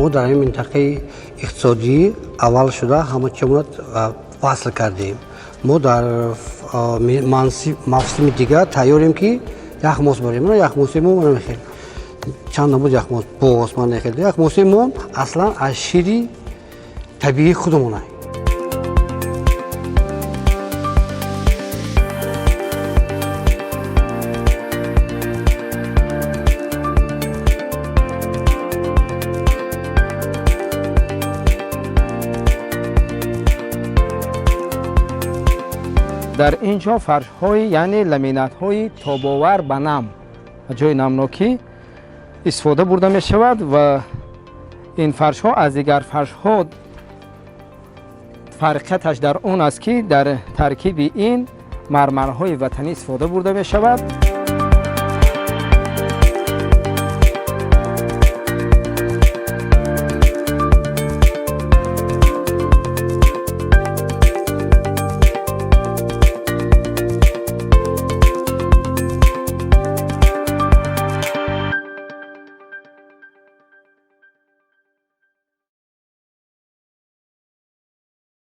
Мо дар ин минтақаи иқтисодӣ аввал шуда ҳама чизро васл кардем. Мо дар мавсими дигар тайёрем, ки яхмос барем. Яхмоси мо намехел чанд намуд яхмос боз ман нахел. Яхмоси мо аслан аз шири табиии худамон. Дар ин ҷо фаршҳои, яъне ламинатҳои тобовар ба нам ва ҷои намнокӣ истифода бурда мешавад ва ин фаршҳо аз дигар фаршҳо фарқияташ дар он аст, ки дар таркиби ин мармарҳои ватанӣ истифода бурда мешавад.